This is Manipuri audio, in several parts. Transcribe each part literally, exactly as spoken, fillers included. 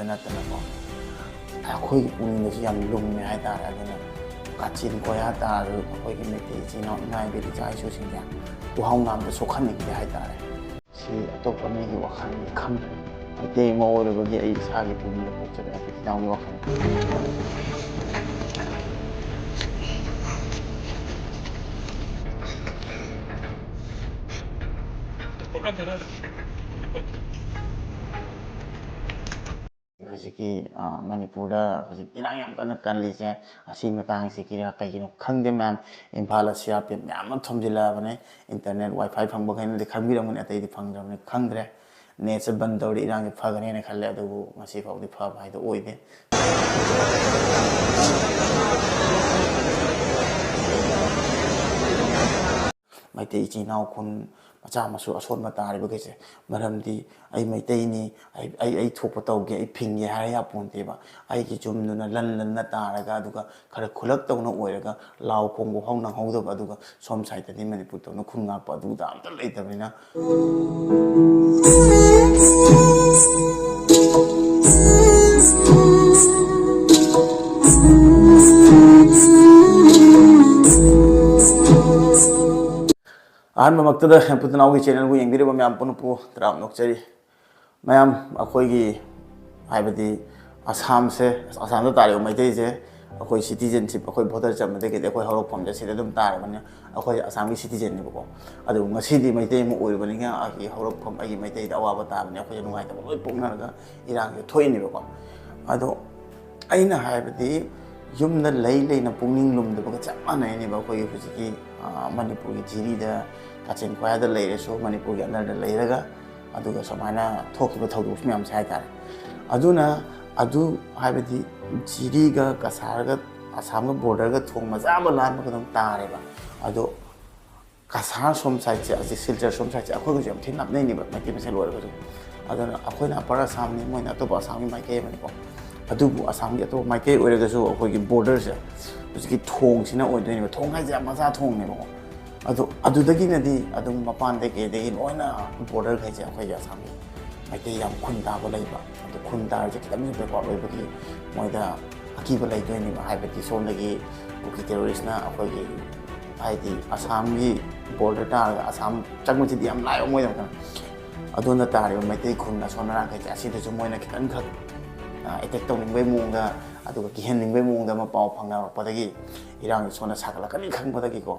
ꯅꯠꯇꯅꯀꯣ, ꯑꯩꯈꯣꯏꯒꯤ ꯄꯨꯛꯅꯤꯡꯗꯁꯨ ꯌꯥꯝ ꯂꯨꯝꯃꯦ ꯍꯥꯏꯇꯥꯔꯦ꯫ ꯑꯗꯨꯅ ꯀꯥꯆꯤꯟ ꯀꯣꯌꯥ ꯇꯥꯔꯁꯨ ꯑꯩꯈꯣꯏꯒꯤ ꯃꯩꯇꯩ ꯏꯆꯤꯜ ꯏꯅꯥꯎ ꯏꯃꯥ ꯏꯕꯦꯟ ꯏꯆꯥ ꯏꯁꯨꯁꯤꯡꯁꯦ ꯇꯨꯍꯥꯎ ꯅꯥꯝꯗ ꯁꯣꯛꯍꯟꯅꯤꯡꯗꯦ ꯍꯥꯏꯇꯥꯔꯦ꯫ ꯁꯤ ꯑꯇꯣꯞꯄ ꯃꯤꯒꯤ ꯋꯥꯈꯜꯗꯤ ꯈꯟꯗ꯭ꯔꯦ꯫ ꯃꯩꯇꯩ ꯑꯃ ꯑꯣꯏꯔꯨꯕꯒꯤ ꯑꯩ ꯏꯁꯥꯒꯤ ꯄꯨꯛꯅꯤꯡꯗ ꯄꯣꯛꯆꯔꯛꯑꯦ ꯏꯆꯤꯜ ꯏꯅꯥꯎꯒꯤ ꯋꯥꯈꯜ꯫ ꯍꯧꯖꯤꯛꯀꯤ, ꯑ, ꯃꯅꯤꯄꯨꯔꯗ ꯍꯧꯖꯤꯛ ꯏꯔꯥꯡ ꯌꯥꯝ ꯀꯟꯅ ꯀꯜꯂꯤꯁꯦ ꯑꯁꯤ ꯃꯇꯥꯡꯁꯤꯒꯤꯔ ꯀꯩꯒꯤꯅꯣ ꯈꯪꯗꯦ ꯃꯌꯥꯝ꯫ ꯏꯝꯐꯥꯜꯗ ꯁꯤ ꯑꯥꯔ ꯄꯤ ꯑꯦꯐ ꯃꯌꯥꯝ ꯑꯃ ꯊꯝꯖꯤꯜꯂꯛꯑꯕꯅꯦ꯫ ꯏꯟꯇꯔꯅꯦꯠ ꯋꯥꯏ ꯐꯥꯏ ꯐꯪꯕꯈꯩꯅꯗꯤ ꯈꯪꯕꯤꯔꯝꯒꯅꯤ, ꯑꯇꯩꯗꯤ ꯐꯪꯗ꯭ꯔꯕꯅꯤ ꯈꯪꯗ꯭ꯔꯦ꯫ ꯅꯦꯠꯁꯦ ꯕꯟ ꯇꯧꯔꯗꯤ ꯏꯔꯥꯡꯁꯦ ꯐꯒꯅꯦꯅ ꯈꯜꯂꯦ, ꯑꯗꯨꯕꯨ ꯉꯁꯤ ꯐꯥꯎꯗꯤ ꯐꯕ ꯍꯥꯏꯗꯣ ꯑꯣꯏꯗꯦ꯫ ꯃꯩꯇꯩ ꯏꯆꯤꯜ ꯏꯅꯥꯎ ꯈꯨꯟ ꯃꯆꯥ ꯃꯁꯨ ꯑꯁꯣꯟꯕ ꯇꯥꯔꯤꯕꯈꯩꯁꯦ, ꯃꯔꯝꯗꯤ ꯑꯩ ꯃꯩꯇꯩꯅꯤ, ꯑꯩ, ꯑꯩ, ꯑꯩ ꯊꯣꯛꯄ ꯇꯧꯒꯦ, ꯑꯩ ꯐꯤꯡꯒꯦ ꯍꯥꯏꯔ ꯌꯥꯄꯣꯟꯇꯦꯕ꯫ ꯑꯩꯒꯤ ꯌꯨꯝꯗꯨꯅ ꯂꯟ ꯂꯟꯅ ꯇꯥꯔꯒ, ꯑꯗꯨꯒ ꯈꯔ ꯈꯨꯂꯛ ꯇꯧꯅ ꯑꯣꯏꯔꯒ ꯂꯥꯎ ꯈꯣꯡꯕ ꯐꯥꯎ ꯅꯪꯍꯧꯗꯕ, ꯑꯗꯨꯒ ꯁꯣꯝ ꯁꯥꯏꯠꯇꯗꯤ ꯃꯅꯤꯄꯨꯔ ꯇꯧꯅ ꯈꯨꯟ ꯉꯥꯛꯄ ꯑꯗꯨꯗ ꯑꯝꯇ ꯂꯩꯇꯕꯅꯤꯅ꯫ ꯑꯍꯥꯟꯕꯃꯛꯇꯗ ꯍꯦꯝꯄꯨ ꯇꯅꯥꯎꯒꯤ ꯆꯦꯅꯦꯜꯕꯨ ꯌꯦꯡꯕꯤꯔꯤꯕ ꯃꯌꯥꯝ ꯄꯨꯝꯅꯃꯛꯄꯨ ꯇꯔꯥꯝꯅ ꯑꯣꯛꯆꯔꯤ꯫ ꯃꯌꯥꯝ, ꯑꯩꯈꯣꯏꯒꯤ, ꯍꯥꯏꯕꯗꯤ ꯑꯁꯥꯝꯁꯦ, ꯑꯁꯥꯝꯗ ꯇꯥꯔꯤꯕ ꯃꯩꯇꯩꯁꯦ, ꯑꯩꯈꯣꯏ ꯁꯤꯇꯤꯖꯦꯟꯁꯤꯞ, ꯑꯩꯈꯣꯏ ꯚꯣꯇꯔ ꯆꯟꯕꯗꯒꯤꯗꯤ ꯑꯩꯈꯣꯏ ꯍꯧꯔꯛꯐꯝꯁꯦ ꯁꯤꯗ ꯑꯗꯨꯝ ꯇꯥꯔꯕꯅꯤꯅ ꯑꯩꯈꯣꯏ ꯑꯁꯥꯝꯒꯤ ꯁꯤꯇꯤꯖꯦꯟꯅꯦꯕꯀꯣ꯫ ꯑꯗꯨꯕꯨ ꯉꯁꯤꯗꯤ ꯃꯩꯇꯩ ꯑꯃ ꯑꯣꯏꯔꯨꯕꯅꯤꯅ ꯑꯩꯒꯤ ꯍꯧꯔꯛꯐꯝ, ꯑꯩꯒꯤ ꯃꯩꯇꯩꯗ ꯑꯋꯥꯕ ꯇꯥꯕꯅꯤ, ꯑꯩꯈꯣꯏꯁꯦ ꯅꯨꯡꯉꯥꯏꯇꯕ ꯂꯣꯏ ꯄꯣꯛꯅꯔꯒ ꯏꯔꯥꯡꯁꯦ ꯊꯣꯛꯏꯅꯦꯕꯀꯣ꯫ ꯑꯗꯣ ꯑꯩꯅ ꯍꯥꯏꯕꯗꯤ ꯌꯨꯝꯗ ꯂꯩ ꯂꯩꯅ ꯄꯨꯛꯅꯤꯡ ꯂꯨꯝꯗꯕꯒ ꯆꯞ ꯃꯥꯟꯅꯩꯅꯦꯕ꯫ ꯑꯩꯈꯣꯏꯒꯤ ꯍꯧꯖꯤꯛꯀꯤ, ꯑ, ꯃꯅꯤꯄꯨꯔꯒꯤ ꯖꯤꯔꯤꯗ, ꯀꯥꯆꯤꯟ ꯀꯣꯌꯥꯗ ꯂꯩꯔꯁꯨ, ꯃꯅꯤꯄꯨꯔꯒꯤ ꯑꯟꯗꯔꯗ ꯂꯩꯔꯒ, ꯑꯗꯨꯒ ꯁꯨꯃꯥꯏꯅ ꯊꯣꯛꯈꯤꯕ ꯊꯧꯗꯣꯛ ꯃꯌꯥꯝꯁꯦ ꯍꯥꯏꯇꯥꯔꯦ꯫ ꯑꯗꯨꯅ ꯑꯗꯨ ꯍꯥꯏꯕꯗꯤ ꯖꯤꯔꯤꯒ ꯀꯁꯥꯔꯒ ꯑꯁꯥꯝꯒ ꯕꯣꯔꯗꯔꯒ ꯊꯣꯡ ꯃꯆꯥ ꯑꯃ ꯂꯥꯟꯕꯒ ꯑꯗꯨꯝ ꯇꯥꯔꯦꯕ꯫ ꯑꯗꯣ ꯀꯁꯥꯔ ꯁꯣꯝ ꯁꯥꯏꯠꯁꯦ, ꯑꯁꯤ ꯁꯤꯜꯆꯔ ꯁꯣꯝ ꯁꯥꯏꯠꯁꯦ ꯑꯩꯈꯣꯏꯒꯁꯨ ꯌꯥꯝ ꯊꯤꯅ ꯅꯛꯅꯩꯅꯦꯕ, ꯃꯩꯇꯩ ꯃꯁꯦꯜ ꯑꯣꯏꯔꯒꯁꯨ꯫ ꯑꯗꯨꯅ ꯑꯩꯈꯣꯏꯅ ꯑꯄꯔ ꯑꯁꯥꯝꯅꯤ, ꯃꯣꯏꯅ ꯑꯇꯣꯞꯄ ꯑꯁꯥꯝꯒꯤ ꯃꯥꯏꯀꯩ ꯑꯃꯅꯤꯀꯣ꯫ ꯑꯗꯨꯕꯨ ꯑꯁꯥꯝꯒꯤ ꯑꯇꯣꯞꯄ ꯃꯥꯏꯀꯩ ꯑꯣꯏꯔꯒꯁꯨ ꯑꯩꯈꯣꯏꯒꯤ ꯕꯣꯔꯗꯔꯁꯦ, ꯍꯧꯖꯤꯛꯀꯤ ꯊꯣꯡꯁꯤꯅ ꯑꯣꯏꯗꯣꯏꯅꯦꯕ꯫ ꯊꯣꯡ ꯍꯥꯏꯁꯦ ꯌꯥꯝ ꯃꯆꯥ ꯊꯣꯡꯅꯦꯕꯀꯣ꯫ ꯑꯗꯣ ꯑꯗꯨꯗꯒꯤꯅꯗꯤ ꯑꯗꯨꯝ ꯃꯄꯥꯟꯗꯒꯤ ꯀꯩꯗꯒꯤ ꯂꯣꯏꯅ ꯕꯣꯔꯗꯔꯈꯩꯁꯦ ꯑꯩꯈꯣꯏꯒꯤ ꯑꯁꯥꯝꯒꯤ ꯃꯩꯇꯩ ꯌꯥꯝ ꯈꯨꯟ ꯇꯥꯕ ꯂꯩꯕ, ꯑꯗꯨ ꯈꯨꯟ ꯇꯥꯔꯤꯁꯦ ꯈꯤꯇꯪꯁꯨ backward ꯑꯣꯏꯕꯒꯤ ꯃꯣꯏꯗ ꯑꯀꯤꯕ ꯂꯩꯗꯣꯏꯅꯦꯕ꯫ ꯍꯥꯏꯕꯗꯤ ꯁꯣꯝꯗꯒꯤ ꯀꯨꯀꯤ terroristꯅ ꯑꯩꯈꯣꯏꯒꯤ, ꯍꯥꯏꯗꯤ ꯑꯁꯥꯝꯒꯤ border ꯇꯥꯔꯒ ꯑꯁꯥꯝ ꯆꯪꯕꯁꯤꯗꯤ ꯌꯥꯝ ꯂꯥꯏꯕ ꯃꯣꯏꯗꯃꯛꯇ꯫ ꯑꯗꯨꯅ ꯇꯥꯔꯤꯕ ꯃꯩꯇꯩ ꯈꯨꯟ ꯑꯁꯣꯝ ꯑꯔꯥꯡꯈꯩꯁꯦ ꯑꯁꯤꯗꯁꯨ ꯃꯣꯏꯅ ꯈꯤꯇꯪꯈꯛ ꯑꯦꯇꯦꯛ ꯇꯧꯅꯤꯡꯕꯒꯤ ꯃꯑꯣꯡꯗ, ꯑꯗꯨꯒ ꯀꯤꯍꯟꯅꯤꯡꯕꯒꯤ ꯃꯑꯣꯡꯗ ꯑꯃ ꯄꯥꯎ ꯐꯪꯅꯔꯛꯄꯗꯒꯤ ꯏꯔꯥꯡꯁꯦ ꯁꯣꯝꯗ ꯁꯥꯒꯠꯂꯛꯀꯅꯤ ꯈꯪꯕꯗꯒꯤꯀꯣ,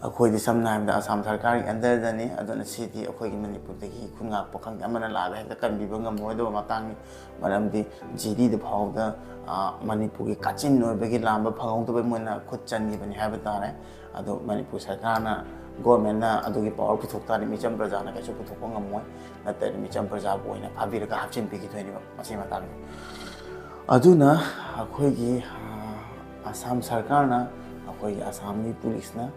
ꯑꯩꯈꯣꯏꯗꯤ ꯁꯝꯅ ꯍꯥꯏꯔꯕꯗ ꯑꯁꯥꯝ ꯁꯔꯀꯥꯔꯒꯤ underꯗꯅꯤ꯫ ꯑꯗꯨꯅ ꯁꯤꯗꯤ ꯑꯩꯈꯣꯏꯒꯤ ꯃꯅꯤꯄꯨꯔꯗꯒꯤ ꯈꯨꯟ ꯉꯥꯛꯄ ꯈꯪꯗꯦ, ꯑꯃꯅ ꯂꯥꯛꯑꯒ ꯍꯦꯛꯇ ꯀꯟꯕꯤꯕ ꯉꯝꯃꯔꯣꯏꯗꯕ ꯃꯇꯥꯡꯅꯤ꯫ ꯃꯔꯝꯗꯤ ꯖꯤꯔꯤꯗ ꯐꯥꯎꯕꯗ, ꯑ, ꯃꯅꯤꯄꯨꯔꯒꯤ ꯀꯥꯆꯤꯟ ꯑꯣꯏꯕꯒꯤ ꯂꯥꯝꯕ ꯐꯪꯍꯧꯗꯕꯩ ꯃꯣꯏꯅ ꯈꯨꯠ ꯆꯟꯈꯤꯕꯅꯤ ꯍꯥꯏꯕ ꯇꯥꯔꯦ꯫ ꯑꯗꯣ ꯃꯅꯤꯄꯨꯔ ꯁꯔꯀꯥꯔꯅ, governmentꯅ ꯑꯗꯨꯒꯤ power ꯄꯨꯊꯣꯛ ꯇꯥꯔꯗꯤ ꯃꯤꯆꯝ ꯄ꯭ꯔꯖꯥꯅ ꯀꯩꯁꯨ ꯄꯨꯊꯣꯛꯄ ꯉꯝꯃꯣꯏ꯫ ꯅꯠꯇ꯭ꯔꯗꯤ ꯃꯤꯆꯝ ꯄ꯭ꯔꯖꯥꯕꯨ ꯑꯣꯏꯅ ꯐꯥꯕꯤꯔꯒ ꯍꯥꯞꯆꯤꯟꯕꯤꯈꯤꯗꯣꯏꯅꯦꯕ ꯃꯁꯤ ꯃꯇꯥꯡꯗ꯫ ꯑꯗꯨꯅ ꯑꯩꯈꯣꯏꯒꯤ, ꯑ, ꯑꯁꯥꯝ ꯁꯔꯀꯥꯔꯅ, ꯑꯩꯈꯣꯏꯒꯤ ꯑꯁꯥꯝꯒꯤ policeꯅ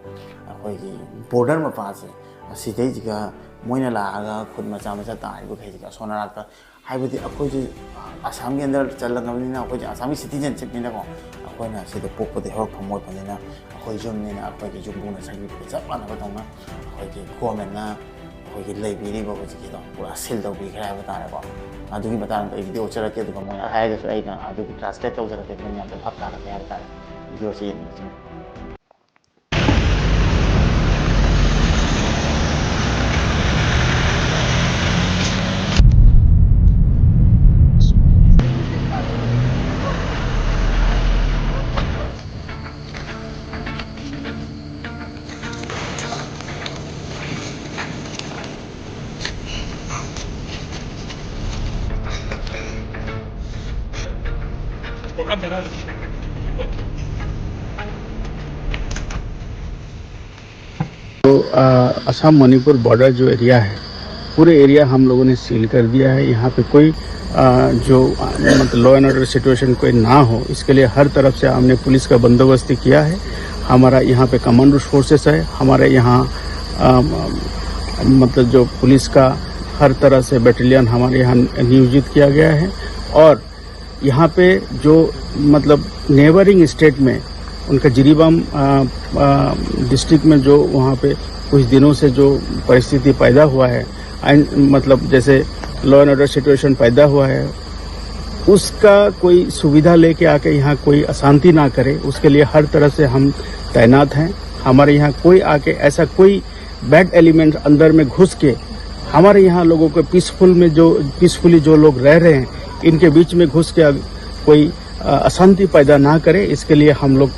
ꯑꯩꯈꯣꯏꯒꯤ border ꯃꯄꯥꯁꯦ ꯑꯁꯤꯗꯩꯁꯤꯒ ꯃꯣꯏꯅ ꯂꯥꯛꯑꯒ ꯈꯨꯟ ꯃꯆꯥ ꯃꯆꯥ ꯇꯥꯔꯤꯕꯈꯩꯁꯤꯒ ꯑꯁꯣꯝ ꯅꯥꯀꯟꯗ, ꯍꯥꯏꯕꯗꯤ ꯑꯩꯈꯣꯏꯁꯦ ꯑꯁꯥꯝꯒꯤ under ꯆꯜꯂꯕꯅꯤꯅ, ꯑꯩꯈꯣꯏꯁꯦ ꯑꯁꯥꯝꯒꯤ citizenshipꯅꯤꯅꯀꯣ, ꯑꯩꯈꯣꯏꯅ ꯁꯤꯗ ꯄꯣꯛꯄꯗꯒꯤ ꯍꯧꯔꯛꯐꯝ ꯑꯣꯏꯕꯅꯤꯅ ꯑꯩꯈꯣꯏ ꯌꯨꯝꯅꯤꯅ ꯑꯩꯈꯣꯏꯒꯤ ꯌꯨꯝꯕꯨꯅ ꯁꯛꯕꯤꯕꯒ ꯆꯞ ꯃꯥꯟꯅꯕꯗꯧꯅ ꯑꯩꯈꯣꯏꯒꯤ governmentꯅ ꯑꯩꯈꯣꯏꯒꯤ ꯂꯩꯕꯤꯔꯤꯕ ꯍꯧꯖꯤꯛꯀꯤꯗꯣ ꯄꯨꯔꯥ seal ꯇꯧꯕꯤꯈ꯭ꯔꯦ ꯍꯥꯏꯕ ꯇꯥꯔꯦꯀꯣ꯫ ꯑꯗꯨꯒꯤ ꯃꯇꯥꯡꯗ ꯑꯩ video ꯎꯠꯆꯔꯛꯀꯦ, ꯑꯗꯨꯒ ꯃꯣꯏꯅ ꯍꯥꯏꯔꯒꯁꯨ ꯑꯩꯅ ꯑꯗꯨꯒꯤ translate ꯇꯧꯖꯔꯛꯀꯦ, ꯑꯗꯨꯒ ꯃꯌꯥꯝꯗ ꯚꯥꯞ ꯇꯥꯅꯕ ꯍꯥꯏꯕ ꯇꯥꯔꯦ꯫ Videoꯁꯤ ꯌꯦꯡꯕꯤꯁꯤꯅ꯫ तो असम मणिपुर बॉर्डर जो एरिया है, पूरे एरिया हम लोगों ने सील कर दिया है। यहाँ पे कोई आ, जो आ, मतलब लॉ एंड ऑर्डर सिचुएशन कोई ना हो, इसके लिए हर तरफ से हमने पुलिस का बंदोबस्त किया है। हमारा यहाँ पे कमांडो फोर्सेस है, हमारे यहाँ आ, मतलब जो पुलिस का हर तरह से बटालियन हमारे यहाँ नियोजित किया गया है। और यहाँ पे जो मतलब नेबरिंग स्टेट में उनका जिरीबाम डिस्ट्रिक्ट में जो वहाँ पे कुछ दिनों से जो परिस्थिति पैदा हुआ है, आइन, मतलब जैसे लॉ एंड ऑर्डर सिचुएशन पैदा हुआ है, उसका कोई सुविधा लेके आके यहाँ कोई अशांति ना करे, उसके लिए हर तरह से हम तैनात हैं। हमारे यहाँ कोई आके ऐसा कोई बैड एलिमेंट अंदर में घुस के हमारे यहाँ लोगों को पीसफुल में जो पीसफुली जो लोग रह रहे हैं, इनके बीच में घुस के अग- कोई अ, अशांति पैदा ना करे, इसके लिए हम लोग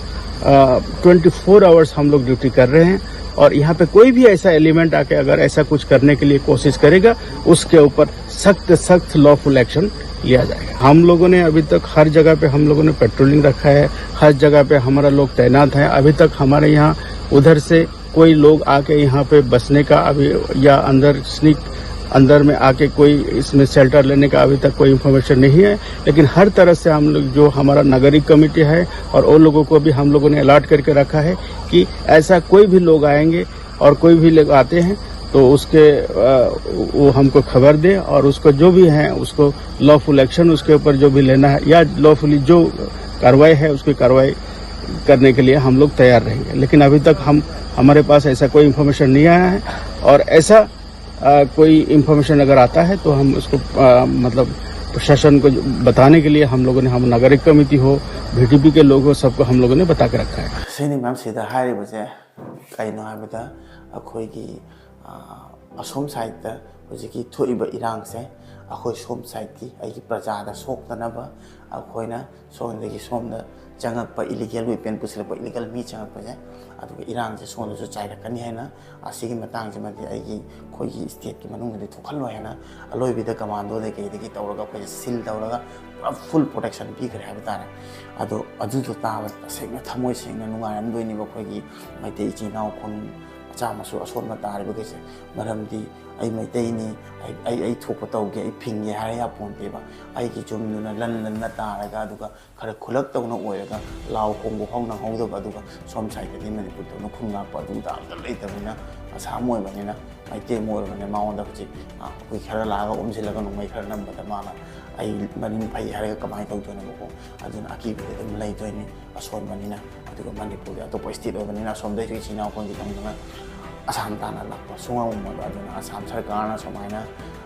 ट्वेंटी फोर आवर्स हम लोग ड्यूटी कर रहे हैं। और यहाँ पे कोई भी ऐसा एलिमेंट आके अगर ऐसा कुछ करने के लिए कोशिश करेगा, उसके ऊपर सख्त सख्त लॉफुल एक्शन लिया जाएगा। हम लोगों ने अभी तक हर जगह पे हम लोगों ने पेट्रोलिंग रखा है, हर जगह पे हमारा लोग तैनात है। अभी तक हमारे यहाँ उधर से कोई लोग आके यहाँ पे बसने का अभी या अंदर स्नीक अंदर में आके कोई इसमें शेल्टर लेने का अभी तक कोई इन्फॉर्मेशन नहीं है। लेकिन हर तरह से हम लोग, जो हमारा नागरिक कमेटी है और उन लोगों को भी हम लोगों ने अलर्ट करके रखा है कि ऐसा कोई भी लोग आएंगे और कोई भी लोग आते हैं तो उसके अ, वो हमको खबर दे और उसको जो भी है उसको लॉफुल एक्शन उसके ऊपर जो भी लेना है या लॉफुली जो कार्रवाई है उसकी कार्रवाई करने के लिए हम लोग तैयार रहेंगे। लेकिन अभी तक हम हमारे पास ऐसा कोई इन्फॉर्मेशन नहीं आया है और ऐसा अ, कोई इन्फॉर्मेशन अगर आता है तो हम उसको अ, मतलब प्रशासन को बताने के लिए हम लोगों ने, हम नागरिक कमेटी हो, वीडीपी के लोग हो, सबको हम लोगों ने बता के रखा है। ꯁꯤꯅꯤ ꯃꯌꯥꯝ ꯁꯤꯗ ꯍꯥꯏꯔꯤꯕꯁꯦ ꯀꯩꯅꯣ ꯍꯥꯏꯕꯗ ꯑꯩꯈꯣꯏꯒꯤ ꯑ, ꯑꯁꯣꯝ ꯁꯥꯏꯠꯇ ꯍꯧꯖꯤꯛꯀꯤ ꯊꯣꯛꯏꯕ ꯏꯔꯥꯡꯁꯦ ꯑꯩꯈꯣꯏ ꯁꯣꯝ ꯁꯥꯏꯠꯀꯤ ꯑꯩꯒꯤ ꯄ꯭ꯔꯖꯥꯗ ꯁꯣꯛꯇꯅꯕ ꯑꯩꯈꯣꯏꯅ ꯁꯣꯝꯗꯒꯤ ꯁꯣꯝꯗ ꯆꯪꯉꯛꯄ ꯏꯂꯤꯒꯦꯜ ꯋꯦꯄꯟ ꯄꯨꯁꯤꯜꯂꯛꯄ ꯏꯂꯤꯒꯦꯜ ꯃꯤ ꯆꯪꯉꯛꯄꯁꯦ ꯑꯗꯨꯒ ꯏꯔꯥꯡꯁꯦ ꯁꯣꯝꯗꯁꯨ ꯆꯥꯏꯔꯛꯀꯅꯤ ꯍꯥꯏꯅ ꯑꯁꯤꯒꯤ ꯃꯇꯥꯡꯁꯤꯃꯗꯤ ꯑꯩꯒꯤ ꯑꯩꯈꯣꯏꯒꯤ ꯁ꯭ꯇꯦꯠꯀꯤ ꯃꯅꯨꯡꯗꯗꯤ ꯊꯣꯛꯍꯜꯂꯣꯏ ꯍꯥꯏꯅ ꯑꯂꯣꯏꯕꯤꯗ ꯀꯃꯥꯟꯗꯣꯗ ꯀꯩꯗꯒꯤ ꯇꯧꯔꯒ ꯑꯩꯈꯣꯏꯁꯦ ꯁꯤꯜ ꯇꯧꯔꯒ ꯄꯨꯔꯥ ꯐꯨꯜ ꯄ꯭ꯔꯣꯇꯦꯛꯁꯟ ꯄꯤꯈ꯭ꯔꯦ ꯍꯥꯏꯕ ꯇꯥꯔꯦ꯫ ꯑꯗꯣ ꯑꯗꯨꯗꯣ ꯇꯥꯕꯗ ꯇꯁꯦꯡꯅ ꯊꯃꯣꯏ ꯁꯦꯡꯅ ꯅꯨꯡꯉꯥꯏꯔꯝꯗꯣꯏꯅꯦꯕ ꯑꯩꯈꯣꯏꯒꯤ ꯃꯩꯇꯩ ꯏꯆꯤꯜ ꯏꯅꯥꯎ ꯈꯨꯟ ꯃꯆꯥ ꯃꯁꯨ ꯑꯁꯣꯟꯕ ꯇꯥꯔꯤꯕꯈꯩꯁꯦ꯫ ꯃꯔꯝꯗꯤ ꯑꯩ ꯃꯩꯇꯩꯅꯤ, ꯑꯩ ꯑꯩ ꯑꯩ ꯊꯣꯛꯄ ꯇꯧꯒꯦ, ꯑꯩ ꯐꯤꯡꯒꯦ ꯍꯥꯏꯔ ꯌꯥꯄꯣꯟꯇꯦꯕ꯫ ꯑꯩꯒꯤ ꯌꯨꯝꯗꯨꯅ ꯂꯟ ꯂꯟꯅ ꯇꯥꯔꯒ ꯑꯗꯨꯒ ꯈꯔ ꯈꯨꯂꯛ ꯇꯧꯅ ꯑꯣꯏꯔꯒ ꯂꯥꯎ ꯈꯣꯡꯕ ꯐꯥꯎ ꯅꯪꯍꯧꯗꯕ, ꯑꯗꯨꯒ ꯁꯣꯝ ꯁꯥꯏꯠꯇꯗꯤ ꯃꯅꯤꯄꯨꯔꯗꯧꯅ ꯈꯨꯟ ꯉꯥꯛꯄ ꯑꯗꯨ ꯑꯗꯥ ꯑꯝꯇ ꯂꯩꯇꯕꯅꯤꯅ ꯑꯁꯥꯝ ꯑꯣꯏꯕꯅꯤꯅ ꯃꯩꯇꯩ ꯑꯃ ꯑꯣꯏꯔꯕꯅꯤꯅ ꯃꯉꯣꯟꯗ ꯍꯧꯖꯤꯛ ꯑ, ꯑꯩꯈꯣꯏ ꯈꯔ ꯂꯥꯛꯑꯒ ꯑꯣꯝꯁꯤꯜꯂꯒ ꯅꯣꯡꯃꯩ ꯈꯔ ꯅꯝꯕꯗ ꯃꯥꯅ ꯑꯩ ꯃꯅꯤꯡ ꯐꯩ ꯍꯥꯏꯔꯒ ꯀꯃꯥꯏꯅ ꯇꯧꯗꯣꯏꯅꯣꯕꯀꯣ? ꯑꯗꯨꯅ ꯑꯀꯤꯕꯗꯤ ꯑꯗꯨꯝ ꯂꯩꯗꯣꯏꯅꯤ ꯑꯁꯣꯟꯕꯅꯤꯅ꯫ ꯑꯗꯨꯒ ꯃꯅꯤꯄꯨꯔꯗꯤ ꯑꯇꯣꯞꯄ ꯁ꯭ꯇꯦꯠ ꯑꯣꯏꯕꯅꯤꯅ ꯑꯁꯣꯝꯗꯩꯁꯨ ꯏꯆꯤꯜ ꯏꯅꯥꯎ ꯑꯩꯈꯣꯏꯒꯤꯗꯃꯛꯇꯅ ꯑꯁꯥꯝ ꯇꯥꯟꯅ ꯂꯥꯛꯄ ꯁꯨꯡꯉꯝ ꯉꯝꯃꯣꯏꯕ꯫ ꯑꯗꯨꯅ ꯑꯁꯥꯝ ꯁꯔꯀꯥꯔꯅ ꯁꯨꯃꯥꯏꯅ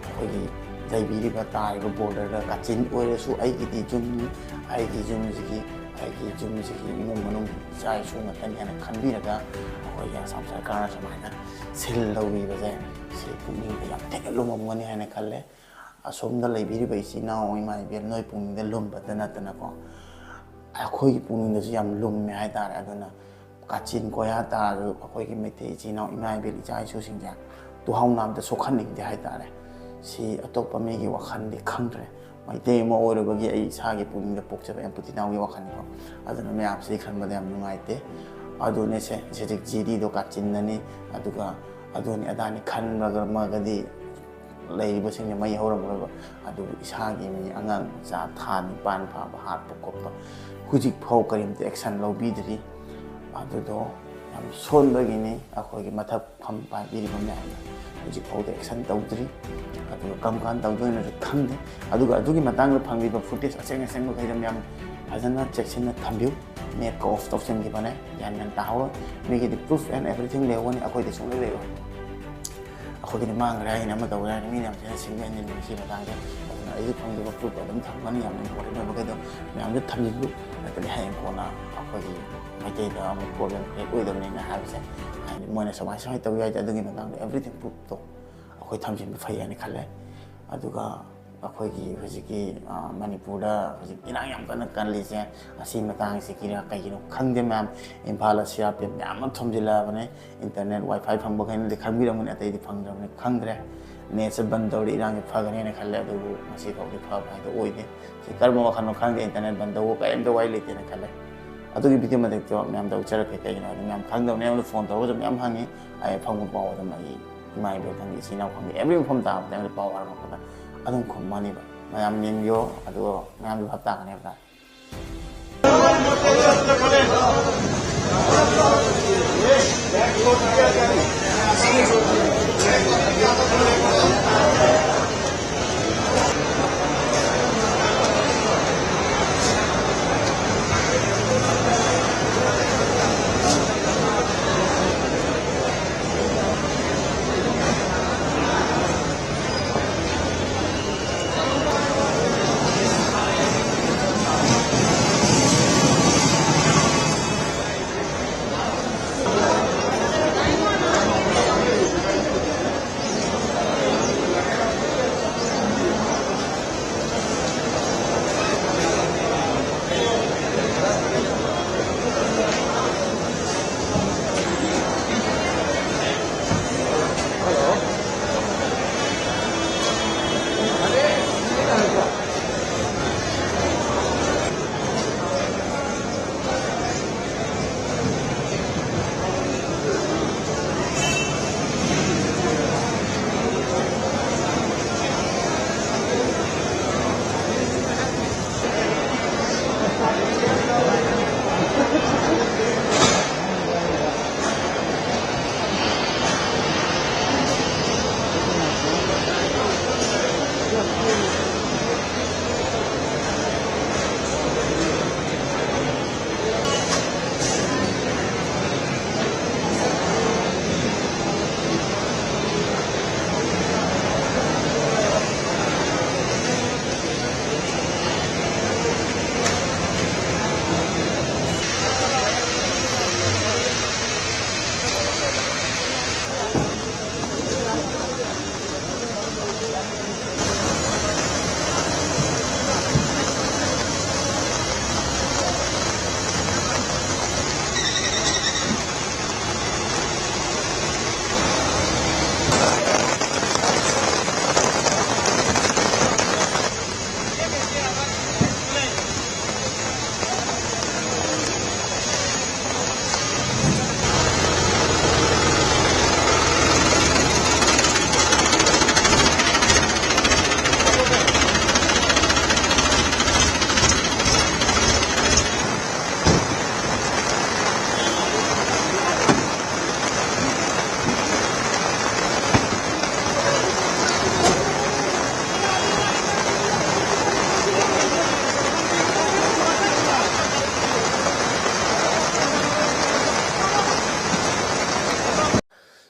ꯑꯩꯈꯣꯏꯒꯤ ꯂꯩꯕꯤꯔꯤꯕ, ꯇꯥꯔꯤꯕ borderꯗ ꯀꯥꯆꯤꯟ ꯑꯣꯏꯔꯁꯨ ꯑꯩꯒꯤꯗꯤ ꯌꯨꯝꯅꯤ, ꯑꯩꯒꯤ ꯌꯨꯝꯁꯤꯒꯤ, ꯑꯩꯒꯤ ꯌꯨꯝꯁꯤꯒꯤ ꯏꯃꯨꯡ ꯃꯅꯨꯡ, ꯏꯆꯥ ꯏꯁꯨ ꯉꯥꯛꯇꯅꯤ ꯍꯥꯏꯅ ꯈꯟꯕꯤꯔꯒ ꯑꯩꯈꯣꯏꯒꯤ ꯑꯁꯥꯝ ꯁꯔꯀꯥꯔꯅ ꯁꯨꯃꯥꯏꯅ ꯁꯤꯜ ꯂꯧꯕꯤꯕꯁꯦ, ꯁꯤ ꯄꯨꯛꯅꯤꯡꯗ ꯌꯥꯝ ꯊꯤꯅ ꯂꯨꯝꯃꯝꯒꯅꯤ ꯍꯥꯏꯅ ꯈꯜꯂꯦ꯫ ꯑꯁꯣꯝꯗ ꯂꯩꯕꯤꯔꯤꯕ ꯏꯆꯤꯟ ꯏꯅꯥꯎ ꯏꯃꯥ ꯏꯕꯦꯜ, ꯅꯣꯏ ꯄꯨꯛꯅꯤꯡꯗ ꯂꯨꯝꯕꯇ ꯅꯠꯇꯅꯀꯣ, ꯑꯩꯈꯣꯏꯒꯤ ꯄꯨꯛꯅꯤꯡꯗꯁꯨ ꯌꯥꯝ ꯂꯨꯝꯃꯦ ꯍꯥꯏꯇꯥꯔꯦ꯫ ꯑꯗꯨꯅ ꯀꯥꯆꯤꯟ ꯀꯣꯌꯥ ꯇꯥꯔꯁꯨ ꯑꯩꯈꯣꯏꯒꯤ ꯃꯩꯇꯩ ꯏꯆꯤꯟ ꯏꯅꯥꯎ ꯏꯃꯥ ꯏꯕꯦꯜ ꯏꯆꯥ ꯏꯁꯨꯁꯤꯡꯁꯦ ꯇꯨꯍꯥꯎꯅꯥꯝꯇ ꯁꯣꯛꯍꯟꯅꯤꯡꯗꯦ ꯍꯥꯏꯇꯥꯔꯦ꯫ ꯁꯤ ꯑꯇꯣꯞꯄ ꯃꯤꯒꯤ ꯋꯥꯈꯜꯗꯤ ꯈꯪꯗ꯭ꯔꯦ꯫ ꯃꯩꯇꯩ ꯑꯃ ꯑꯣꯏꯔꯨꯕꯒꯤ ꯑꯩ ꯏꯁꯥꯒꯤ ꯄꯨꯛꯅꯤꯡꯗ ꯄꯣꯛꯆꯕ ꯑꯦꯝꯄꯇꯤ ꯅꯥꯎꯒꯤ ꯋꯥꯈꯜꯅꯤꯀꯣ꯫ ꯑꯗꯨꯅ ꯃꯌꯥꯝꯁꯤꯒꯤ ꯈꯟꯕꯗ ꯌꯥꯝ ꯅꯨꯡꯉꯥꯏꯇꯦ꯫ ꯑꯗꯨꯅꯦꯁꯦ, ꯍꯧꯖꯤꯛ ꯖꯤꯔꯤꯗꯣ ꯀꯥꯆꯤꯟꯅꯅꯤ, ꯑꯗꯨꯒ ꯑꯗꯨꯅꯤ ꯑꯗꯥꯅꯤ ꯈꯟꯕꯒꯗꯤ ꯂꯩꯔꯤꯕꯁꯤꯡꯁꯦ ꯃꯩ ꯍꯧꯔꯝꯃꯔꯣꯏꯕ꯫ ꯑꯗꯨꯕꯨ ꯏꯁꯥꯒꯤ ꯃꯤ ꯑꯉꯥꯡ ꯃꯆꯥ ꯊꯥ ꯅꯤꯄꯥꯟ ꯐꯥꯕ ꯍꯥꯠꯄ ꯈꯣꯠꯄ ꯍꯧꯖꯤꯛ ꯐꯥꯎ ꯀꯔꯤꯝꯇ action ꯂꯧꯕꯤꯗ꯭ꯔꯤ꯫ ꯑꯗꯨꯗꯣ ꯌꯥꯝ ꯁꯣꯟꯕꯒꯤꯅꯤ꯫ ꯑꯩꯈꯣꯏꯒꯤ ꯃꯊꯛ ꯐꯝ ꯄꯥꯏꯕꯤꯔꯤꯕ ꯃꯌꯥꯝꯅ ꯍꯧꯖꯤꯛ ꯐꯥꯎꯗ action ꯇꯧꯗ꯭ꯔꯤ꯫ ꯑꯗꯨꯒ ꯀꯔꯝ ꯀꯥꯟꯗ ꯇꯧꯗꯣꯏꯅꯣꯁꯨ ꯈꯪꯗꯦ꯫ ꯑꯗꯨꯒ ꯑꯗꯨꯒꯤ ꯃꯇꯥꯡꯗ ꯐꯪꯂꯤꯕ footage ꯑꯁꯦꯡ ꯑꯁꯦꯡꯕꯈꯩꯗꯣ ꯃꯌꯥꯝ ꯐꯖꯅ ꯆꯦꯛꯁꯤꯟꯅ ꯊꯝꯕꯤꯌꯨ꯫ Net ꯀ off ꯇꯧꯁꯤꯟꯈꯤꯕꯅꯦ, ꯒ꯭ꯌꯥꯟ ꯃꯦꯟ ꯇꯥꯍꯧꯔꯣꯏ꯫ ꯃꯤꯒꯤꯗꯤ proof and everything ꯂꯩꯍꯧꯒꯅꯤ, ꯑꯩꯈꯣꯏꯗꯤ ꯁꯨꯡꯂꯩ ꯂꯩꯔꯣꯏ꯫ ꯑꯩꯈꯣꯏꯒꯤꯗꯤ ꯃꯥꯡꯈ꯭ꯔꯦ ꯍꯥꯏꯒꯅꯤ, ꯑꯃ ꯇꯧꯈ꯭ꯔꯦ ꯍꯥꯏꯒꯅꯤ, ꯃꯤꯅ ꯌꯥꯝ ꯊꯤꯅ ꯁꯤꯡꯕ ꯍꯦꯟꯖꯤꯟꯕ ꯁꯤ ꯃꯇꯥꯡꯁꯦ꯫ ꯑꯗꯨꯅ ꯑꯩꯁꯨ ꯐꯪꯖꯕ proof ꯑꯗꯨꯝ ꯊꯝꯒꯅꯤ, ꯌꯥꯝ important ꯑꯣꯏꯕꯈꯩꯗꯣ ꯃꯌꯥꯝꯁꯨ ꯊꯝꯖꯤꯜꯂꯨ꯫ ꯅꯠꯇ꯭ꯔꯗꯤ ꯍꯌꯦꯡ ꯀꯣꯟꯅ ꯑꯩꯈꯣꯏꯒꯤ ꯃꯩꯇꯩꯗ ꯑꯃꯨꯛ problem create ꯑꯣꯏꯗꯕꯅꯤꯅ ꯍꯥꯏꯕꯁꯦ꯫ ꯍꯥꯏꯗꯤ ꯃꯣꯏꯅ ꯁꯨꯃꯥꯏ ꯁꯨꯃꯥꯏ ꯇꯧꯋꯤ ꯍꯥꯏꯗꯤ ꯑꯗꯨꯒꯤ ꯃꯇꯥꯡꯗ everything proof ꯇꯣ ꯑꯩꯈꯣꯏ ꯊꯝꯖꯤꯟꯕ ꯐꯩ ꯍꯥꯏꯅ ꯈꯜꯂꯦ꯫ ꯑꯗꯨꯒ ꯑꯩꯈꯣꯏꯒꯤ ꯍꯧꯖꯤꯛꯀꯤ, ꯑ, ꯃꯅꯤꯄꯨꯔꯗ ꯍꯧꯖꯤꯛ ꯏꯔꯥꯡ ꯌꯥꯝ ꯀꯟꯅ ꯀꯜꯂꯤꯁꯦ, ꯑꯁꯤ ꯃꯇꯥꯡꯁꯤꯒꯤꯔ ꯀꯩꯒꯤꯅꯣ ꯈꯪꯗꯦ ꯃꯌꯥꯝ꯫ ꯏꯝꯐꯥꯜꯗ CRPF ꯃꯌꯥꯝ ꯑꯃ ꯊꯣꯝꯖꯤꯜꯂꯛꯑꯕꯅꯦ꯫ Internet, WiFi ꯐꯪꯕꯈꯩꯅꯗꯤ ꯈꯪꯕꯤꯔꯝꯒꯅꯤ, ꯑꯇꯩꯗꯤ ꯐꯪꯗ꯭ꯔꯕꯅꯤ, ꯈꯪꯗ꯭ꯔꯦ꯫ Net ꯁꯦ ꯕꯟ ꯇꯧꯔꯗꯤ ꯏꯔꯥꯡꯁꯦ ꯐꯒꯅꯦꯅ ꯈꯜꯂꯦ, ꯑꯗꯨꯕꯨ ꯉꯁꯤ ꯐꯥꯎꯗꯤ ꯐꯕ ꯍꯥꯏꯗꯣ ꯑꯣꯏꯗꯦ꯫ ꯁꯤ ꯀꯔꯝꯕ ꯋꯥꯈꯜꯅꯣ ꯈꯪꯗꯦ, internet ꯕꯟ ꯇꯧꯕ ꯀꯔꯤꯝꯇ ꯋꯥꯔꯤ ꯂꯩꯇꯦꯅ ꯈꯜꯂꯦ꯫ ꯑꯗꯨꯒꯤ video ꯃꯇꯦꯛꯇꯣ ꯃꯌꯥꯝꯗ ꯎꯠꯆꯔꯛꯀꯦ꯫ ꯀꯩꯒꯤꯅꯣ ꯍꯥꯏꯗꯤ ꯃꯌꯥꯝ ꯈꯪꯗꯕꯅꯦ, ꯑꯩꯉꯣꯟꯗ phone ꯇꯧꯔꯒꯁꯨ ꯃꯌꯥꯝ ꯍꯪꯉꯤ, ꯑꯩ ꯑꯐꯪꯕ ꯄꯥꯎ ꯑꯗꯨꯝ ꯑꯩ ꯏꯃꯥ ꯏꯕꯦꯜ ꯈꯪꯗꯦ, ꯏꯆꯤꯟ ꯏꯅꯥꯎ ꯈꯪꯗꯦ, every ꯃꯐꯝ ꯇꯥꯕꯗ ꯑꯩꯉꯣꯟꯗ ꯄꯥꯎ ꯍꯥꯏꯔꯛꯄꯗ ꯑꯗꯨꯝ ꯈꯨꯝꯃꯅꯤꯕ꯫ ꯃꯌꯥꯝ ꯌꯦꯡꯕꯤꯌꯣ, ꯑꯗꯨꯒ ꯃꯌꯥꯝꯁꯨ ꯚꯥꯞ ꯇꯥꯒꯅꯤ ꯍꯥꯏꯕ ꯇꯥꯔꯦ꯫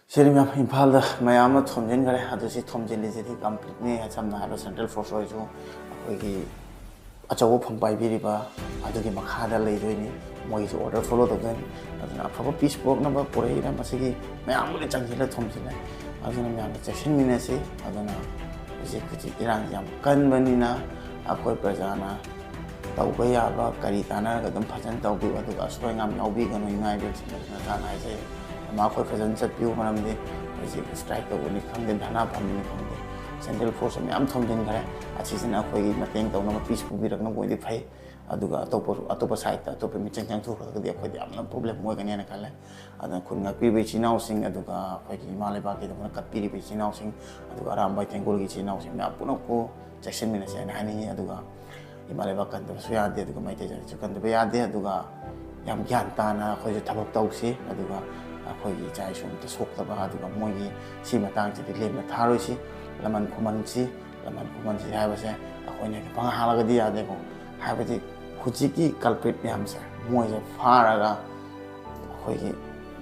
ꯁꯤꯅꯤ ꯃꯌꯥꯝ, ꯏꯝꯐꯥꯜꯗ ꯃꯌꯥꯝ ꯑꯃ ꯊꯣꯝꯖꯤꯟꯈ꯭ꯔꯦ꯫ ꯑꯗꯨ ꯁꯤ ꯊꯣꯝꯖꯤꯜꯂꯤꯁꯤꯗꯤ ꯀꯝꯄ꯭ꯂꯤꯠꯅꯤ꯫ ꯁꯝꯅ ꯍꯥꯏꯔꯕꯗ ꯁꯦꯟꯇ꯭ꯔꯦꯜ ꯐꯣꯔꯁ ꯑꯣꯏꯔꯁꯨ ꯑꯩꯈꯣꯏꯒꯤ ꯑꯆꯧꯕ ꯐꯝ ꯄꯥꯏꯕꯤꯔꯤꯕ ꯑꯗꯨꯒꯤ ꯃꯈꯥꯗ ꯂꯩꯗꯣꯏꯅꯤ꯫ ꯃꯣꯏꯒꯤꯁꯨ ꯑꯣꯔꯗꯔ ꯐꯣꯂꯣ ꯇꯧꯗꯣꯏꯅꯤ꯫ ꯑꯗꯨꯅ ꯑꯐꯕ ꯄꯤꯁ ꯄꯨꯔꯛꯅꯕ ꯄꯨꯔꯛꯏꯔ ꯃꯁꯤꯒꯤ ꯃꯌꯥꯝꯕꯨꯗꯤ ꯆꯪꯁꯤꯜꯂ ꯊꯣꯝꯖꯤꯜꯂꯦ꯫ ꯑꯗꯨꯅ ꯃꯌꯥꯝꯅ ꯆꯦꯛꯁꯤꯟꯃꯤꯟꯅꯁꯤ꯫ ꯑꯗꯨꯅ ꯍꯧꯖꯤꯛ ꯍꯧꯖꯤꯛ ꯏꯔꯥꯡ ꯌꯥꯝ ꯀꯟꯕꯅꯤꯅ ꯑꯩꯈꯣꯏ ꯄ꯭ꯔꯖꯥꯅ ꯇꯧꯕ ꯌꯥꯕ ꯀꯔꯤ ꯇꯥꯟꯅꯔꯒ ꯑꯗꯨꯝ ꯐꯖꯅ ꯇꯧꯕꯤꯌꯨ꯫ ꯑꯗꯨꯒ ꯑꯁꯣꯏ ꯑꯉꯥꯝ ꯌꯥꯎꯕꯤꯒꯅꯨ꯫ ꯏꯃꯥ ꯏꯕꯦꯜꯁꯤꯡꯅꯁꯨ ꯅꯁꯥꯅ ꯍꯥꯏꯖꯩ꯫ ꯑꯃ ꯑꯩꯈꯣꯏ ꯐꯖꯅ ꯆꯠꯄꯤꯌꯨ꯫ ꯃꯔꯝꯗꯤ ꯍꯧꯖꯤꯛ ꯁ꯭ꯇ꯭ꯔꯥꯏꯛ ꯇꯧꯕꯅꯤ ꯈꯪꯗꯦ, ꯙꯔꯅꯥ ꯐꯝꯕꯅꯤ ꯈꯪꯗꯦ, ꯁꯦꯟꯇ꯭ꯔꯦꯜ ꯐꯣꯔꯁ ꯃꯌꯥꯝ ꯊꯣꯝꯖꯤꯟꯈ꯭ꯔꯦ꯫ ꯑꯁꯤꯁꯤꯅ ꯑꯩꯈꯣꯏꯒꯤ ꯃꯇꯦꯡ ꯇꯧꯅꯕ, ꯄꯤꯁ ꯄꯨꯕꯤꯔꯛꯅꯕ ꯑꯣꯏꯗꯤ ꯐꯩ꯫ ꯑꯗꯨꯒ ꯑꯇꯣꯞꯄ, ꯑꯇꯣꯞꯄ ꯁꯥꯏꯠꯇ ꯑꯇꯣꯞꯄ ꯃꯤꯆꯪ ꯆꯪꯊꯣꯛꯈ꯭ꯔꯒꯗꯤ ꯑꯩꯈꯣꯏꯗ ꯌꯥꯝꯅ ꯄ꯭ꯔꯣꯕ꯭ꯂꯦꯝ ꯑꯣꯏꯒꯅꯤ ꯍꯥꯏꯅ ꯈꯜꯂꯦ꯫ ꯑꯗꯨꯅ ꯈꯨꯟ ꯉꯥꯛꯄꯤꯔꯤꯕ ꯏꯆꯤꯜ ꯏꯅꯥꯎꯁꯤꯡ, ꯑꯗꯨꯒ ꯑꯩꯈꯣꯏꯒꯤ ꯏꯃꯥ ꯂꯩꯕꯥꯛꯀꯤꯗꯃꯛꯇ ꯀꯠꯄꯤꯔꯤꯕ ꯏꯆꯤꯜ ꯏꯅꯥꯎꯁꯤꯡ, ꯑꯗꯨꯒ ꯑꯔꯥꯝꯕꯥꯏ ꯇꯦꯡꯒꯣꯜꯒꯤ ꯏꯆꯤꯜ ꯏꯅꯥꯎꯁꯤꯡ ꯃꯌꯥꯝ ꯄꯨꯝꯅꯃꯛꯄꯨ ꯆꯦꯛꯁꯤꯟꯃꯤꯟꯅꯁꯤ ꯍꯥꯏꯅ ꯍꯥꯏꯅꯤꯡꯉꯤ꯫ ꯑꯗꯨꯒ ꯏꯃꯥ ꯂꯩꯕꯥꯛ ꯀꯟꯗꯕꯁꯨ ꯌꯥꯗꯦ, ꯑꯗꯨꯒ ꯃꯩꯇꯩ ꯖꯥꯇꯤꯁꯨ ꯀꯟꯗꯕ ꯌꯥꯗꯦ꯫ ꯑꯗꯨꯒ ꯌꯥꯝ ꯒ꯭ꯌꯥꯟ ꯇꯥꯅ ꯑꯩꯈꯣꯏꯁꯨ ꯊꯕꯛ ꯇꯧꯁꯤ꯫ ꯑꯗꯨꯒ ꯑꯩꯈꯣꯏꯒꯤ ꯏꯆꯥ ꯏꯁꯨ ꯑꯝꯇ ꯁꯣꯛꯇꯕ, ꯑꯗꯨꯒ ꯃꯣꯏꯒꯤ ꯁꯤ ꯃꯇꯥꯡꯁꯤꯗꯤ ꯂꯦꯝꯅ ꯊꯥꯔꯣꯏꯁꯤ꯫ ꯂꯃꯟ ꯈꯨꯃꯟꯁꯤ, ꯂꯃꯟ ꯈꯨꯃꯟꯁꯤ ꯍꯥꯏꯕꯁꯦ ꯑꯩꯈꯣꯏꯅ ꯍꯦꯛꯇ ꯄꯪꯍꯥ ꯍꯥꯠꯂꯒꯗꯤ ꯌꯥꯗꯦꯀꯣ꯫ ꯍꯥꯏꯕꯗꯤ ꯍꯧꯖꯤꯛꯀꯤ ꯀꯜꯄ꯭ꯔꯤꯠ ꯃꯌꯥꯝꯁꯦ ꯃꯣꯏꯁꯦ ꯐꯥꯔꯒ ꯑꯩꯈꯣꯏꯒꯤ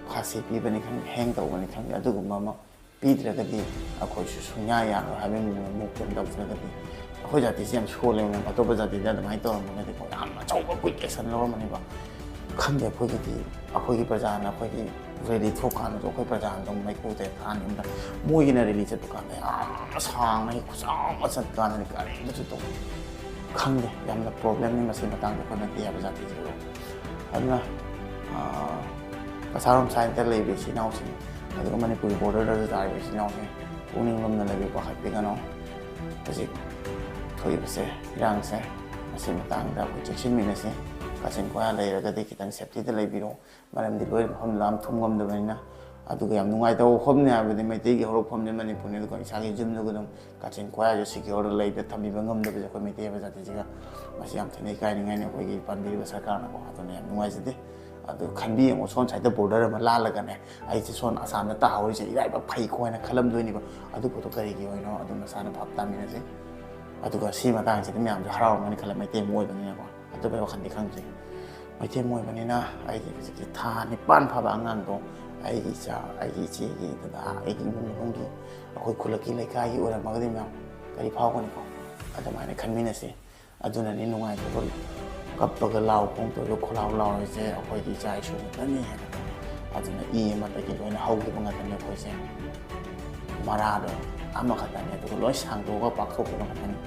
ꯐꯥꯁꯤ ꯄꯤꯕꯅꯤ ꯈꯪꯗꯦ, ꯍꯦꯡ ꯇꯧꯕꯅꯤ ꯈꯪꯗꯦ, ꯑꯗꯨꯒꯨꯝꯕ ꯑꯃ ꯄꯤꯗ꯭ꯔꯒꯗꯤ ꯑꯩꯈꯣꯏꯁꯨ ꯁꯨꯡꯌꯥ ꯌꯥꯔꯣꯏ ꯍꯥꯏꯕꯒꯤ ꯃꯑꯣꯡꯗ ꯃꯨꯞ ꯀꯩꯝ ꯇꯧꯗ꯭ꯔꯒꯗꯤ꯫ ꯑꯩꯈꯣꯏ ꯖꯥꯇꯤꯁꯤ ꯌꯥꯝ ꯁꯣꯜꯂꯦꯕ꯫ ꯑꯇꯣꯞꯄ ꯖꯥꯇꯤꯗ ꯑꯗꯨꯃꯥꯏꯅ ꯇꯧꯔꯝꯃꯒꯗꯤꯀꯣ ꯌꯥꯝ ꯑꯆꯧꯕ ꯀ꯭ꯋꯤꯛ ꯑꯦꯛꯁꯟ ꯂꯧꯔꯝꯃꯅꯦꯕ꯫ ꯈꯪꯗꯦ, ꯑꯩꯈꯣꯏꯒꯤꯗꯤ ꯑꯩꯈꯣꯏꯒꯤ ꯄ꯭ꯔꯖꯥꯅ ꯑꯩꯈꯣꯏꯒꯤ ꯔꯦꯂꯤ ꯊꯣꯛꯀꯥꯟꯗꯁꯨ ꯑꯩꯈꯣꯏ ꯄ꯭ꯔꯖꯥꯅ ꯑꯗꯨꯝ ꯃꯩꯈꯨ ꯇꯦꯛ ꯊꯥꯍꯟꯈꯤꯕꯗ ꯃꯣꯏꯒꯤꯅ ꯔꯦꯂꯤ ꯆꯠꯄ ꯀꯥꯟꯗ ꯌꯥꯝꯅ ꯁꯥꯡꯅ ꯈꯨꯁꯥꯡ ꯑꯃ ꯆꯠꯄ ꯀꯥꯟꯗꯗꯤ ꯀꯔꯤꯝꯇꯁꯨ ꯇꯧꯗꯦ꯫ ꯈꯪꯗꯦ, ꯌꯥꯝꯅ ꯄ꯭ꯔꯣꯕ꯭ꯂꯦꯝꯅꯤ ꯃꯁꯤ ꯃꯇꯥꯡꯗ ꯑꯩꯈꯣꯏ ꯃꯩꯇꯩ ꯍꯥꯏꯕ ꯖꯥꯇꯤꯁꯤꯕꯨ꯫ ꯑꯗꯨꯅ, ꯑꯥ, ꯀꯁꯥꯔꯣꯝ ꯁꯥꯏꯗꯇ ꯂꯩꯕ ꯏꯆꯤꯜ ꯏꯅꯥꯎꯁꯤꯡ, ꯑꯗꯨꯒ ꯃꯅꯤꯄꯨꯔꯒꯤ ꯕꯣꯔꯗꯔꯗꯁꯨ ꯇꯥꯔꯤꯕ ꯏꯆꯤꯜ ꯏꯅꯥꯎꯁꯤꯡ ꯄꯨꯛꯅꯤꯡ ꯂꯨꯝꯅ ꯂꯩꯕꯤꯌꯨ, ꯄꯥꯈꯠꯄꯤꯒꯅꯨ꯫ ꯍꯧꯖꯤꯛ ꯊꯣꯛꯏꯕꯁꯦ, ꯏꯔꯥꯡꯁꯦ, ꯃꯁꯤ ꯃꯇꯥꯡꯗ ꯑꯩꯈꯣꯏ ꯆꯦꯛꯁꯤꯟꯃꯤꯟꯅꯁꯤ꯫ ꯀꯥꯆꯤꯟ ꯀꯣꯌꯥ ꯂꯩꯔꯒꯗꯤ ꯈꯤꯇꯪ ꯁꯦꯞꯇꯤꯗ ꯂꯩꯕꯤꯔꯣ, ꯃꯔꯝꯗꯤ ꯂꯣꯏꯅ ꯃꯐꯝ ꯂꯥꯝ ꯊꯨꯝ ꯉꯝꯗꯕꯅꯤꯅ꯫ ꯑꯗꯨꯒ ꯌꯥꯝ ꯅꯨꯡꯉꯥꯏꯇꯕ ꯋꯥꯐꯝꯅꯤ ꯍꯥꯏꯕꯗꯤ ꯃꯩꯇꯩꯒꯤ ꯍꯧꯔꯛꯐꯝꯅꯤ ꯃꯅꯤꯄꯨꯔꯅꯤ, ꯑꯗꯨꯒ ꯏꯁꯥꯒꯤ ꯌꯨꯝꯗꯨꯒ ꯑꯗꯨꯝ ꯀꯥꯆꯤꯟ ꯀꯣꯌꯥꯁꯨ ꯁꯤꯀ꯭ꯌꯣꯔꯗ ꯂꯩꯕ ꯊꯝꯕꯤꯕ ꯉꯝꯗꯕꯁꯦ ꯑꯩꯈꯣꯏ ꯃꯩꯇꯩ ꯍꯥꯏꯕ ꯖꯥꯇꯤꯁꯤꯒ ꯃꯁꯤ ꯌꯥꯝ ꯊꯤꯅ ꯏꯀꯥꯏꯅꯤꯡꯉꯥꯏꯅꯤ ꯑꯩꯈꯣꯏꯒꯤ ꯄꯥꯟꯕꯤꯔꯤꯕ ꯁꯔꯀꯥꯔꯅꯀꯣ꯫ ꯑꯗꯨꯅ ꯌꯥꯝ ꯅꯨꯡꯉꯥꯏꯖꯗꯦ꯫ ꯑꯗꯨ ꯈꯟꯕꯤ ꯌꯦꯡꯉꯣ, ꯁꯣꯝ ꯁꯥꯏꯗ ꯕꯣꯔꯗꯔ ꯑꯃ ꯂꯥꯜꯂꯒꯅꯦ ꯑꯩꯁꯦ ꯁꯣꯝ ꯑꯁꯥꯝꯗ ꯇꯥꯍꯧꯔꯤꯁꯦ ꯏꯔꯥꯏꯕꯛ ꯐꯩꯀꯣ ꯍꯥꯏꯅ ꯈꯜꯂꯝꯗꯣꯏꯅꯦꯕ꯫ ꯑꯗꯨ ꯄꯣꯠꯇꯣ ꯀꯔꯤꯒꯤ ꯑꯣꯏꯅꯣ ꯑꯗꯨ ꯃꯁꯥꯅ ꯚꯥꯞ ꯇꯥꯃꯤꯟꯅꯁꯤ꯫ ꯑꯗꯨꯒ ꯁꯤ ꯃꯇꯥꯡꯁꯤꯗꯤ ꯃꯌꯥꯝꯁꯨ ꯍꯔꯥꯎꯔꯝꯒꯅꯤ ꯈꯜꯂꯦ, ꯃꯩꯇꯩ ꯑꯃ ꯑꯣꯏꯕꯅꯤꯅꯀꯣ꯫ ꯑꯇꯣꯞꯄ ꯋꯥꯈꯜꯗꯤ ꯈꯪꯗ꯭ꯔꯤ꯫ ꯃꯩꯇꯩ ꯑꯃ ꯑꯣꯏꯕꯅꯤꯅ ꯑꯩꯗꯤ ꯍꯧꯖꯤꯛꯀꯤ ꯊꯥ ꯅꯤꯄꯥꯟ ꯐꯥꯕ ꯑꯉꯥꯡꯗꯣ ꯑꯩꯒꯤ ꯏꯆꯥ, ꯑꯩꯒꯤ ꯏꯆꯦꯒꯤ, ꯗꯗꯥ, ꯑꯩꯒꯤ ꯏꯃꯨꯡ ꯃꯅꯨꯡꯒꯤ, ꯑꯩꯈꯣꯏ ꯈꯨꯜꯂꯛꯀꯤ, ꯂꯩꯀꯥꯏꯒꯤ ꯑꯣꯏꯔꯝꯃꯒꯗꯤ ꯃꯌꯥꯝ ꯀꯔꯤ ꯐꯥꯎꯒꯅꯤꯀꯣ? ꯑꯗꯨꯃꯥꯏꯅ ꯈꯟꯃꯤꯟꯅꯁꯤ꯫ ꯑꯗꯨꯅꯅꯤ ꯅꯨꯡꯉꯥꯏꯇꯕ ꯀꯞꯄꯒ ꯂꯥꯎ ꯈꯣꯡ ꯇꯧꯔꯒ ꯈꯣꯂꯥꯎ ꯂꯥꯎꯔꯤꯁꯦ ꯑꯩꯈꯣꯏꯒꯤ ꯏꯆꯥ ꯏꯁꯨ ꯉꯥꯛꯇꯅꯤ ꯍꯥꯏꯅ꯫ ꯑꯗꯨꯅ ꯏ ꯑꯃꯗꯒꯤ ꯂꯣꯏꯅ ꯍꯧꯈꯤꯕ ꯉꯥꯛꯇꯅꯤ ꯑꯩꯈꯣꯏꯁꯦ꯫ ꯃꯔꯥꯗꯣ ꯑꯃꯈꯛꯇꯅꯤ, ꯑꯗꯨꯒ ꯂꯣꯏ ꯁꯥꯡꯗꯣꯛꯑꯒ ꯄꯥꯛꯊꯣꯛꯈꯤꯕ ꯉꯥꯛꯇꯅꯤ꯫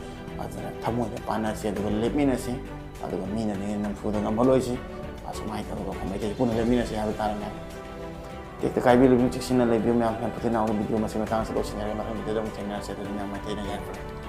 ꯑꯗꯨꯅ ꯊꯃꯣꯏꯗ ꯄꯥꯟꯅꯁꯤ, ꯑꯗꯨꯒ ꯂꯦꯞꯃꯤꯟꯅꯁꯤ, ꯑꯗꯨꯒ ꯃꯤꯅꯗꯤ ꯅꯝꯐꯨꯗ ꯉꯝꯃꯔꯣꯏꯁꯤ꯫ ꯑꯁꯨꯃꯥꯏꯅ ꯇꯧꯔꯒ ꯑꯩꯈꯣꯏ ꯃꯩꯇꯩ ꯄꯨꯟꯅ ꯂꯦꯞꯃꯤꯟꯅꯁꯤ ꯍꯥꯏꯕ ꯇꯥꯔꯦ ꯃꯌꯥꯝ꯫ ꯇꯦꯛꯇ ꯀꯥꯏꯕꯤꯔꯨꯕꯤꯌꯨ, ꯆꯦꯛꯁꯤꯟꯅ ꯂꯩꯕꯤꯌꯨ ꯃꯌꯥꯝ꯫ ꯍꯦꯟ ꯐꯨꯇꯤꯅꯥꯎꯒꯤ ꯚꯤꯗꯤꯑꯣ ꯃꯁꯤ ꯃꯇꯥꯡꯁꯤꯗ ꯂꯣꯏꯁꯤꯟꯖꯔꯦ꯫ ꯃꯊꯪ ꯚꯤꯗꯤꯑꯣꯗ ꯑꯃꯨꯛ ꯊꯦꯡꯅꯔꯁꯤ꯫ ꯑꯗꯨꯗꯤ ꯃꯌꯥꯝ ꯃꯩꯇꯩꯅ ꯌꯥꯏꯐꯔꯦ꯫